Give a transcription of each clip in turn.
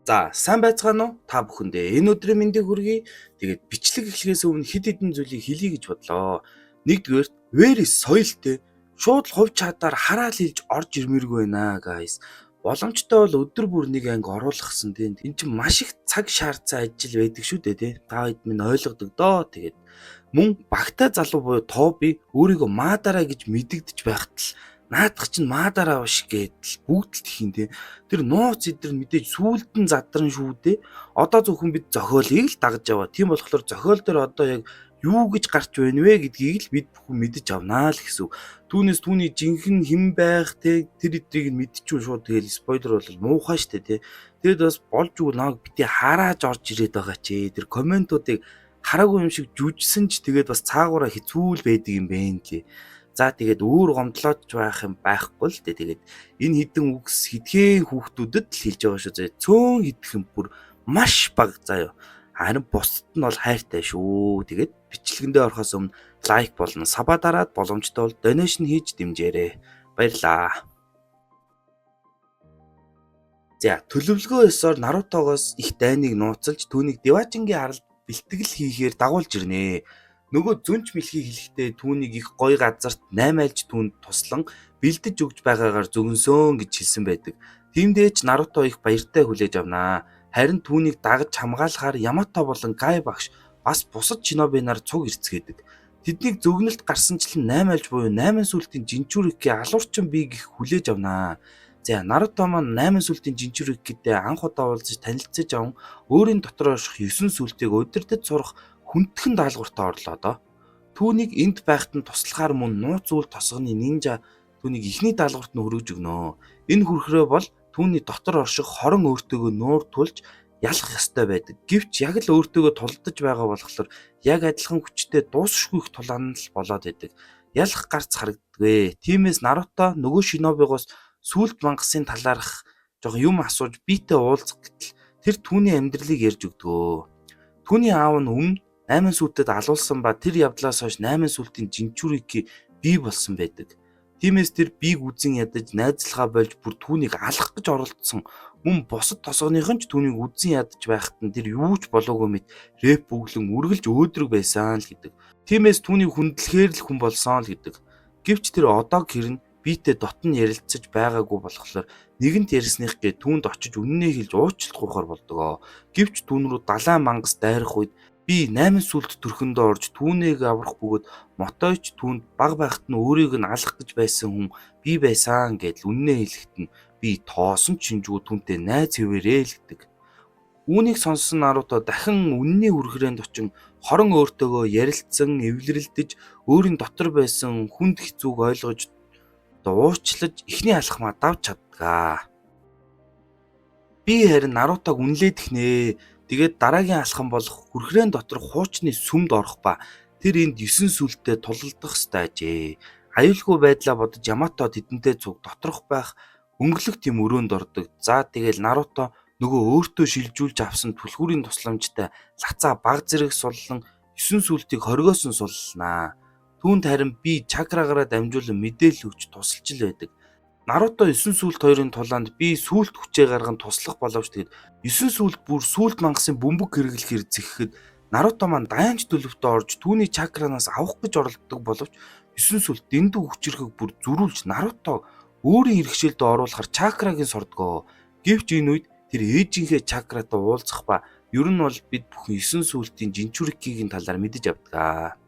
За, сайн байцгаана уу? Та бүхэндээ энэ өдрийн мэндийг хүргэе. Тэгээд бичлэг эхлэхээс өмнө хэд хэдэн зүйлийг хэлье гэж бодлоо. Нэгдүгээрт, very соёлтой шууд л хувь чадаар хараал хэлж орж ирмээргүй байна, guys. Боломжтой бол өдөр бүр нэг анги оруулахсан, тийм. Эн чинь маш их цаг шаардсан ажил байдаг шүү дээ, тий. Та хэд минь ойлгодог доо. Тэгээд мөн багтай залуу буюу Тоби өөрийгөө Мадараа гэж мэдэгдэж байхад л наадах чинь Мадараа биш гэдэл бүгд л тхийн, тий. Тэр нууц эдэр мэдээж сүүлд нь задран шүү дээ. Одоо зөвхөн бид зохиолыг л дагаж яваа. Тийм болохоор зохиол дээр одоо яг юу гэж гарч байна вэ гэдгийг л бид бүхэн мэдэж авнаа л гэсэн үг. Түүнээс түүний жинхэнэ хэн байх те, тэр эдрийг нь мэдчихвэл шууд тэгэл spoiler бол муухай штэ, те. Тэгэд бас болж үгүй намайг бити харааж орж ирээд байгаа чи. Тэр comment уудыг хараагүй юм шиг жүжсэн ч тэгээд бас цаагаараа хэцүү л байдаг юм байна лээ. За, тэгээд өөр гомдлоод ч байх юм байхгүй л дээ. Тэгээд энэ хідэн үгс хэдхэн хүүхдүүдэд л хэлж байгаа шүү. Зөө цөөн хэдхэн, бүр маш бага заяа. Харин бусдад нь бол хайртай шүү. Тэгээд бичлэгэндээ орохоос өмнө like болон sub аа дараад, боломжтой бол donation хийж дэмжээрэй. Баярлалаа. За, төлөвлөгөө ёсоор Нарутогоос их дайныг нууцлж, түүнийг Деважингийн аралд бэлтгэл хийхээр дагуулж ирнэ. Нөгөө зөнч мэлхий хэлэхдээ түүнийг их гоё газарт наймайлж түүнд туслан бэлдэж өгж байгаагаар зөгнсөн гэж хэлсэн байдаг. Тиймдээ ч Наруто их баяртай хүлээж авнаа. Харин түүнийг дагаж хамгаалахаар Ямато болон Гай багш, бас бусад шиноби нар цуг ирцгээдэг. Тэднийг зөгнөлт гарсанчлан наймайлж буюу 8 сүлтийн Жинчүрики алуурчин бие гэх хүлээж авнаа. За, Наруто маань 8 сүлтийн Жинчүрикитэй анх удаа уулзаж танилцаж аван өөрийн дотор орших 9 сүлтийг удирдах сурах хүндхэн даалгавартай орлоо доо. Түүнийг энд байхад нь туслахаар мөн нууц үйл тосгоны нинжа түүнийг эхний даалгаварт нь хүргэж өгнө. Энэ хүрхрээ бол түүний дотор орших 20 өөртөөгөө нуур тулж ялах ёстой байдаг. Гэвч яг л өөртөөгөө тулдаж байгаа болохоор яг адилхан хүчтэй дуусшгүй их тулаан л болоод байдаг. Ялах гарц харагддаггүй. Тиймээс Наруто нөгөө шинобигоос сүлд мангасын талаарх жоохон юм асууж биетэй уулзах гэтэл тэр түүний амьдралыг ярьж өгдөгөө. Түүний аав нь өмнө 8 сүлтэд алуулсан ба тэр явдлаас хойш 8 сүлтийн Жинчүрики бий болсон байдаг. Тиймээс тэр биег үзэн ядаж найзлахаа болж бүр түүнийг алах гэж оролдсон. Мөн бусад тосгоныхон ч түүнийг үзэн ядаж байхад нь тэр юу ч болоогүй мэт рэп бүглэн үргэлж өөдрөг байсан л гэдэг. Тиймээс түүнийг хүндлэхээр л хүн болсон л гэдэг. Гэвч тэр одоо гэрн биетэй дотн ярилцаж байгаагүй болохоор нэгэнт ярьсных гээ түүнд очиж үннээ хэлж уучлалт гуйхаар болдгоо. Гэвч түүн рүү далайн мангас дайрах үед би 8 сүлд төрхөндөө орж түүнийг аврах бөгөөд Мотойч түүнд бага байхад нь өөрийг нь алах гэж байсан хүн би байсан гэдэл үннээ хэлэхэд нь би тоосон ч шинжгүй түүнтэй найз хэвээрээ л гэдэг. Үүнийг сонссон Наруто дахин үнний хүрхрээнд очин 20 өөртөөгөө ярилцсан, эвлэрэлдэж, өөрийн дотор байсан хүнд хэцүүг ойлгож уучлаж эхний алхмаа давж чаддаг. Би харин Нарутог үнэлээд ихнэ. Тэгээд дараагийн алхам болох хүрхрээн доторх хуучны сүмд орох ба тэр энд 9 сүлтээ тулалдах ёстой ажээ. Аюулгүй байдлаа бодож Ямато тэдэнтэй цуг доторх байх өнгөлөг тийм өрөөнд ордог. За, тэгэл Наруто нөгөө өөртөө шилжүүлж авсан түлхүүрийн тусламжтай лацаа баг зэрэг суллан 9 сүлтийг хоригоосон суллнаа. Түүнд харин би чакрагаараа дамжуулан мэдээлэл өгч тусалж л байдаг. Наруто 9 сүлт хоёрын тулаанд би сүлт хүчээ гарган туслах боловч тэгэд 9 сүлт бүр сүлт мангасын бөмбөг хэрэглэхээр зэхэхэд Наруто маань дайнч төлөвтөө орж түүний чакранаас авах гэж оролддог боловч 9 сүлт дэндүү хүчирхэг бүр зөрүүлж Наруто өөрийн иргэшээлд оруулахар чакраг нь сордгоо. Гэвч энэ үед тэр ээжийнхээ чакратай уулзах ба ер нь бол бид бүхэн 9 сүлтийн Жинчүрикигийн талаар мэдэж авдаг.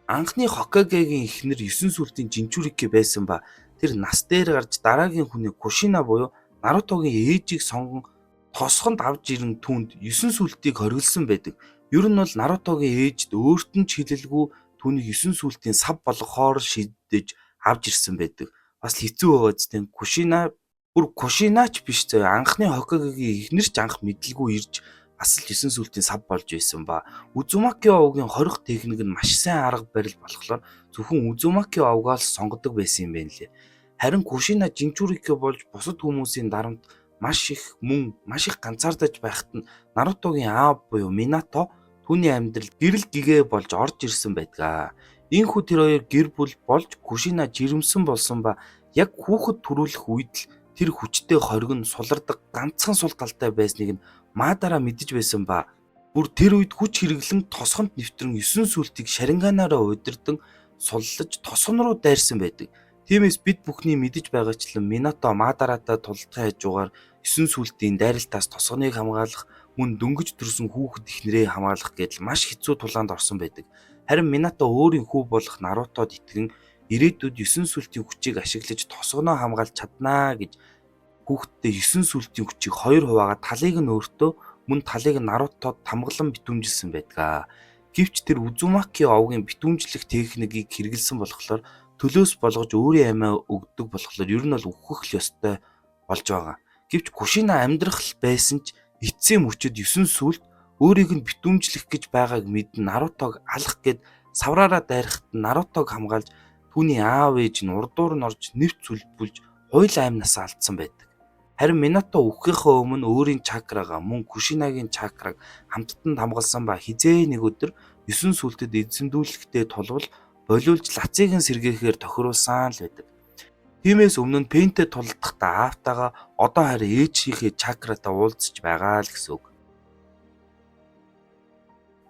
Анхны Хокагэгийн эхнэр 9 сүлтийн Жинчүрики байсан ба тэр нас дээр гарч дараагийн хүнийг Кушина буюу Нарутогийн ээжийг сонгон тосгонд авч ирэн түүнд 9 сүлтийг хориглосон байдаг. Ер нь бол Нарутогийн ээжд өөрт нь ч хэлэлгүй түүнийг 9 сүлтийн сав болгохоор шийдэж авч ирсэн байдаг. Бас л хэцүү байгаа зү. Кушина бүр Кушина ч биш заяа, анхны Хокагэгийн эхнэр ч анх мэдлгүй ирж бас л 9 сүлтийн сав болж байсан ба Үзумаки овгийн хорих техник нь маш сайн арга барил болохоор зөвхөн Үзумаки овгоос сонгодог байсан юм байна лээ. Харин Кушина Жинчүрики болж бусад хүмүүсийн дарамт маш их мөн маш их ганцаардаж байхад нь Нарутогийн аав буюу Минато түүний амьдрал гэрэл гэгээ болж орж ирсэн байдаг. Ийхүү тэр хоёр гэр бүл болж Кушина жирэмсэн болсон ба яг хүүхэд төрүүлэх үед л Тэр хүчтэй хориг нь сулардаг ганцхан сул талтай байсныг нь Мадара мэдэж байсан ба бүр тэр үед хүч хэрэглэн тосгонд нэвтрэн 9 сүлтийг шаринганаараа удирдан суллаж тосгон руу дайрсан байдаг. Тиймээс бид бүхний мэдэж байгаачлан Минато Мадаратай тулалдахын хажуугаар 9 сүлтийн дайралтаас тосгоныг хамгаалах, мөн дөнгөж төрсөн хүүхэд эхнэрээ хамгаалах гэдэл маш хэцүү тулаанд орсон байдаг. Харин Минато өөрийн хүү болох Нарутод итгэн ирээдүйд 9 сүлтийн хүчийг ашиглаж тосгоноо хамгаалж чаднаа гэж хүүхэдтэй 9 сүлтийн хүчийг хоёр хуваагаад талыг нь өөртөө, мөн талыг нь Нарутод тамгалан битүүмжилсэн байдаг. Гэвч тэр Үзумаки овгийн битүүмжлэх техникийг хэрэглэсэн болохоор төлөөс болгож өөрийн амиа өгдөг болохоор ер нь бол үхэх л ёстой болж байгаа. Гэвч Кушина амьдрах л байсан ч эцсийн мөчөд 9 сүлд өөрийг нь битүүмжлэх гэж байгааг мэдэн Нарутог алах гээд савраараа дайрахад Нарутог хамгаалж түүний аав ээж нь урдуур нь орж нэвт сүлбүүлж хоёул аймнасаа алдсан байдаг. Харин Минато үхэхийнхээ өмнө өөрийн чакрагаа мөн Кушинагийн чакраг хамттан хамгаалсан ба хизээ нэг өдөр 9 сүлтэд эзэмдүүлэхдээ тулвал болиулж лацыг нь сэргээхээр тохируулсан л байдаг. Тиймээс өмнө нь Пентэй тулалдахдаа аавтайгаа, одоо харин ээжийнхээ чакратай уулзч байгаа л гэсэн үг.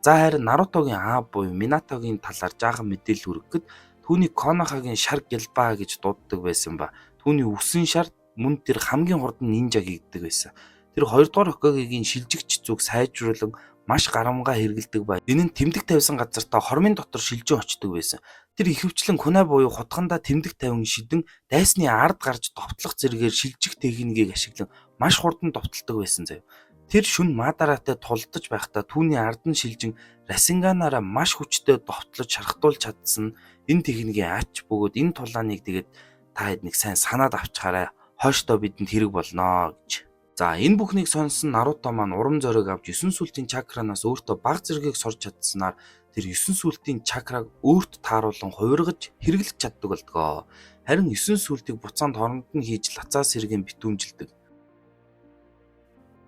За харин Нарутогийн аав буюу Минатогийн талаар жаахан мэдээлэл хүргэхэд түүнийг Конохагийн шар гялбаа гэж дууддаг байсан ба түүний үсэн шар мөн тэр хамгийн хурдан нинжа хийгддэг байсан. Тэр 2 дугаар Хокагэгийн шилжигч зүг сайжруулан маш гарамгаа хэрэгэлдэг ба энэ нь тэмдэг тавьсан газартаа хормын дотор шилжин очдог байсан. Тэр ихэвчлэн кунай буюу хутгандаа тэмдэг тавин шидэн дайсны ард гарч довтлох зэрэгээр шилжих техникийг ашиглан маш хурдан довтолдог байсан заяа. Тэр шүн Мадаратай тулдаж байхдаа түүний ард нь шилжин Расинганаараа маш хүчтэй довтлож шархтуулж чадсан энэ техникийн ач бөгөөд энэ тулааныг тэгээд та хэд нэг сайн санаад авчхаарай. Хойштоо бидэнд хэрэг болно гэж. За энэ бүхнийг сонссон Наруто маань урам зориг авч 9 сүлтийн чакранаас өөртөө баг зэргийг сорж чадсанаар тэр 9 сүлтийн чакраг өөрт тааруулан хувиргаж хэрэглэж чаддаг болдгоо. Харин 9 сүлтийг буцаан торонд нь хийж лацаа сэргэн битүүмжилдэг.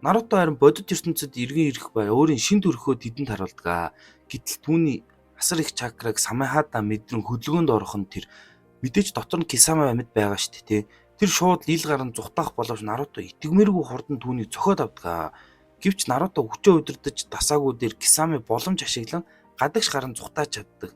Наруто харин бодит ертөнцид эргэн ирэх ба өөрийн шин төрхөө тэдэнд харуулдаг. Гэтэл түүний асар их чакраг Самехада мэдрэн хөдөлгөөнд орох нь тэр мэдээж дотор нь Кисаме амьд байгаа шүү дээ, тэ. Тэр шууд ил гарan зугтаах боловч Наруто итгэмээргүй хурдан түүнийг цохиод авдаг. Гэвч Наруто хүчээ удирдах дасаагүй дээр Кисаме боломж ашиглан гадагш гарan зугтааж чаддаг.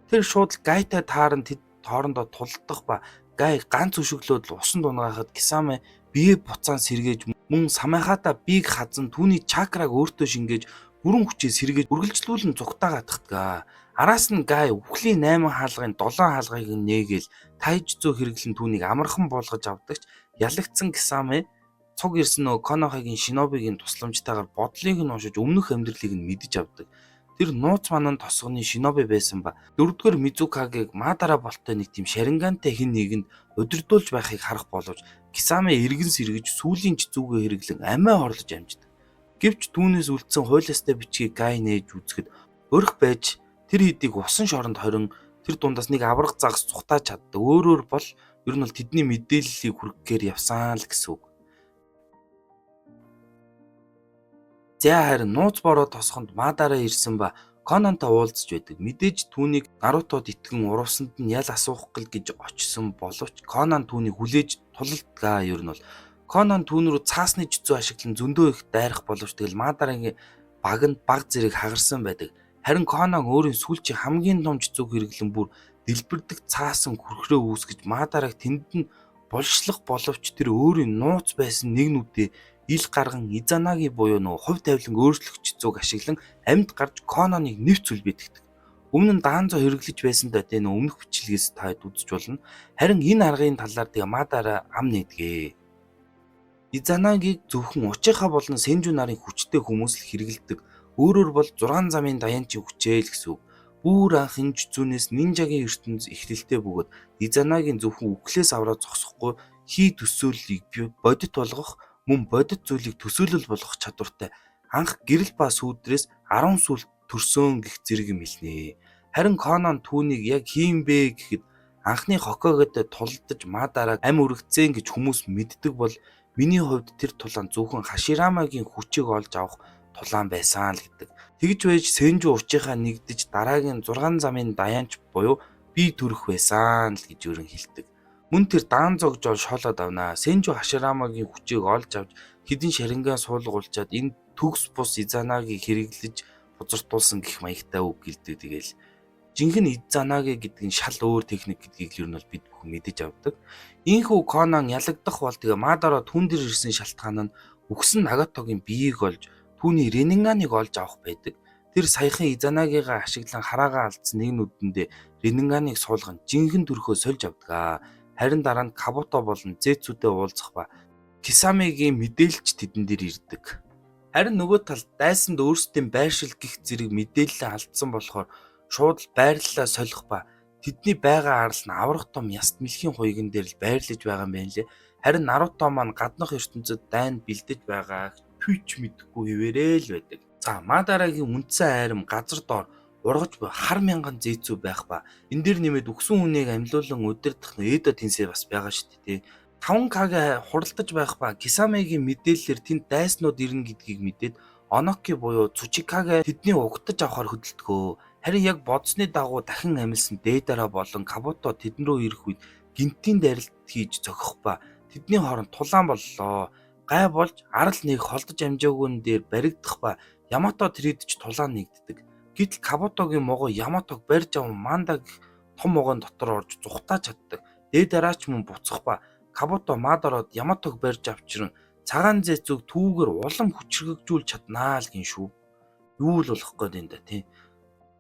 Тэр шууд Гайтай тааран тэд хоорондоо тулдах ба Гай ганц өшөглөөд л усан дунгаахад Кисаме бие буцаан сэргээж мөн Самехада биег хазан түүний чакраг өөртөө шингээж бүрэн хүчээ сэргээж үргэлжлүүлэн зугтаагаад тахдаг. Араас нь Гай үхлийн 8 хаалгын 7 хаалгыг нь нээгээл тайжзуу хэрэглэн түүнийг амархан буулгаж авдагч ялагдсан Кисаме цуг ирсэн нөгөө Конохагийн шинобигийн тусламжтайгаар бодлыг нь уншиж өмнөх амьдралыг нь мэдэж авдаг. Тэр нууц манан тосгоны шиноби байсан ба дөрөвдүгээр Мизукагийг Мадара болтой нэг тийм шарингантай хин нэгэнд удирдуулж байхыг харах боловч Кисаме эргэн сэргэж сүүлийн чизүүгээ хэрэглэн амиа хорлож амждаг. Гэвч түүнээс үлдсэн хуйлаастай бичгийг Гай нээж үзэхэд өрх байж тэр хэдийг усан шоронд хорин тэр дундаас нэг авраг загас цухтааж чаддаг. Өөрөөр бол ер нь бол тэдний мэдээллийг хүргэхээр явсан л гэсэн үг. За харин нууц бороо тосгонд Мадара ирсэн ба Конантай уулзч байдаг. Мэдээж түүнийг Нарутод итгэн урвсанд нь ял асуух гэл гэж очсон боловч Конан түүнийг хүлээж тулалдгаа. Ер нь бол Конан түүн рүү цаасны жицүү ашиглан зөндөө их дайрах боловч тэгэл Мадарагийн баг нь баг зэрэг хагарсан байдаг. Харин Конан өөрийн сүүлчийн хамгийн том жицүүг хэрэглэн бүр дэлбэрдэг цаасан хүрхрээ үүсгэж Мадараг тэнд нь булшлах боловч тэр өөрийн нууц байсан нэг нүдээ ил гарган Изанаги буюу нөгөө хувь тавилан өөрчлөгч зүг ашиглан амьд гарч Кононыг нэвт сүлбэдэгдэг. Өмнө нь Данзо хэрэглэж байсан даа тэ нөө өмнөх бичлэгээс та хэд үзэж болно. Харин энэ аргын талаар тэгээ Мадара ам нээдгээ. Изанагийг зөвхөн Учиха болон Сенжу нарын хүчтэй хүмүүс л хэрэглэдэг. Өөрөөр бол 6 замын даянчийн хүчээ л гэсэн үг. Бүр анх энэ жүзүүнээс нинжагийн ертөнц эхлэлтэй бөгөөд Изанагийн зөвхөн үхлээс авраа зогсохгүй хий төсөөллийг бодит болгох мөн бодит зүйлийг төсөөлөл болгох чадвартай анх гэрэл ба сүүдрээс 10 сүлд төрсөн гэх зэрэг юм хэлнэ. Харин Конан түүнийг яг хийм бэ гэхэд анхны Хокагедээ тулдаж Мадараг ам өргөцсөн гэж хүмүүс мэддэг бол миний хувьд тэр тулаан зөвхөн Хаширамагийн хүчийг олж авах тулаан байсан л гэдэг. Тэгж байж Сенжу Учиха нэгдэж дараагийн 6 замын даяанч буюу бие төрөх байсан л гэж өөрөн хэлдэг. Мөн тэр Данзог жол шоолоод авнаа. Сенжу Хаширамагийн хүчийг олж авч хэдэн шаринган суулгуулчаад энэ төгс бус Изанагийг хэрэглэж бузартуулсан гэх маягтай үг гэлдэг. Тэгэл жинхэнэ Изанаги гэдэг нь шал өөр техник гэдгийг л ер нь бол бид бүхэн мэдэж авдаг. Ийхүү Конан ялагдах бол тэгээ Мадаро түн дээр ирсэн шалтгаан нь үхсэн Нагатогийн биеийг олж түүний Ренинганыг олж авах байдаг. Тэр саяхан Изанагигаа ашиглан хараагаа алдсан нэг нүдэндээ Ренинганыг суулган жинхэнэ төрхөө сольж авдаг. Харин дараа нь Кабуто болон Зэцүдээ уулзах ба Кисамегийн мэдээлч тэдэн дээр ирдэг. Харин нөгөө талд дайсанд өөрсдийн байршил гих зэрэг мэдээлэл алдсан болохоор шууд л байрлалаа солих ба тэдний байгаа арал нь аврах том яст мэлхийн хуйган дээр л байрлаж байгаа юм байна лээ. Харин Наруто маань гаднах ертөнцид дайнд бэлдэж байгааг пүч мэдэхгүй хэвээрээ л байдаг. За, Мадарагийн үндсэн айрам газар доор ургаж буй хар мянган зээцүү байх ба энэ дэр нэмээд үхсэн хүнийг амьлуулан удирдах Эдо Тенсей бас байгаа шүү дээ. 5К-г хуралдаж байх ба Кисамегийн мэдээллээр тэнд дайснууд ирнэ гэдгийг мэдээд Оноки буюу Цучикаге тэдний угтаж авахар хөдөлдгөө. Харин яг бодсны дагуу дахин амилсан Дээдара болон Кабуто тэдэн рүү ирэх үед гинтийн дайралт хийж зохих ба тэдний хооронд тулаан боллоо. Гай болж арал нэг холдож амжаагүй дээр баригдах ба Ямато тридж тулаан нэгддэг. Гэтэл Кабутогийн могоо Яматог барьж аван Манда гэх том могоон дотор орж зүхтаа чаддаг. Дээдараач мөн буцах ба Кабуто Мадород Яматог барьж авчран цагаан зээцүүг түүгээр улам хүчрхэгжүүлж чаднаа л гин шүү. Юу л болох гээд юм да тий.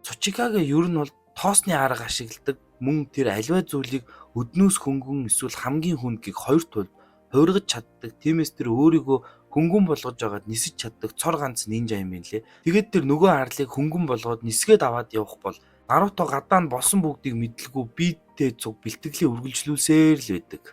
Цучикаге ер нь бол тоосны арга ашигладаг, мөн тэр аливаа зүйлийг өднөөс хөнгөн эсвэл хамгийн хүнд гих хоёр тулд хувиргаж чаддаг. Тиймээс тэр өөрийгөө хөнгөн болгож байгаад нисэж чаддаг цор ганц нинжа юм байна лээ. Тэгээд тэр нөгөө арлыг хөнгөн болгоод нисгээд аваад явах бол Наруто гадаа нь болсон бүгдийг мэдлгүй биедтэй цуг бэлтгэлээ үргэлжлүүлсээр л байдаг.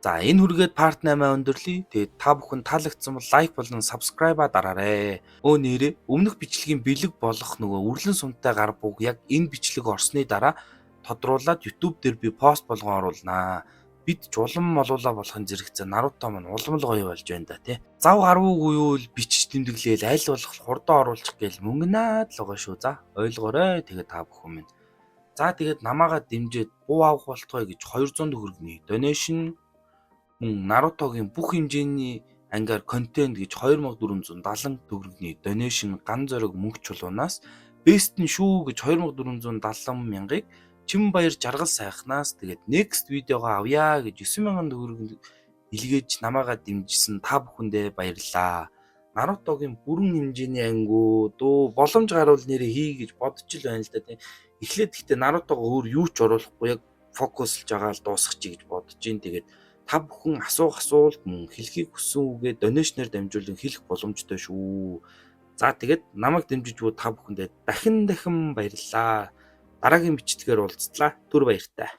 За, энэ хүргээд part 8 өндөрлөе. Тэгээд та бүхэн таалагдсан бол like болон subscribe-а дараарай. Өө, нэрээ өмнөх бичлэгийн бэлэг болох нөгөө үрлэн сумтай гар буг яг энэ бичлэг орсны дараа тодруулаад YouTube дээр би пост болгон оруулнаа. Бид ч улам молуула болохын зэрэгцээ Наруто маань улам л гоё болж байна да тий. Зав гарвуугүй юу л бичиж тэмдэглээл аль болох хурдан оруулчих гээл мөнгөнаад л байгаа шүү. За, ойлгоорой. Тэгээд та бүхэн минь. За, тэгээд намаагаа дэмжиж буу авах болтугай гэж 200 төгрөгийн donation, мөн Нарутогийн бүх хэмжээний ангиар контент гэж 2470 төгрөгийн donation, ган зориг мөнх чулуунаас best нь шүү гэж 2470 мянгаыг Чин баяр жаргал сайхнаас, тэгээд next видеого авъя гэж 9000 төгрөг илгээж намаагаа дэмжсэн та бүхэндээ баярлалаа. Нарутогийн бүрэн хэмжээний ангиуд боломж гарвал нэрээ хий гэж бодож л байна л да тийм. Эхлээд гэхдээ Нарутого өөр юу ч оруулахгүй яг focus лж байгаа л дуусгачих гэж бодож гин. Тэгээд та бүхэн асуух асуулт, мөн хэлхийг хүссэн үгээ donation оор дамжуулан хэлэх боломжтой шүү. За, тэгээд намайг дэмжиж буй та бүхэндээ дахин дахин баярлалаа. Дараагийн бичлэгээр уулзтлаа. Түр баяртай.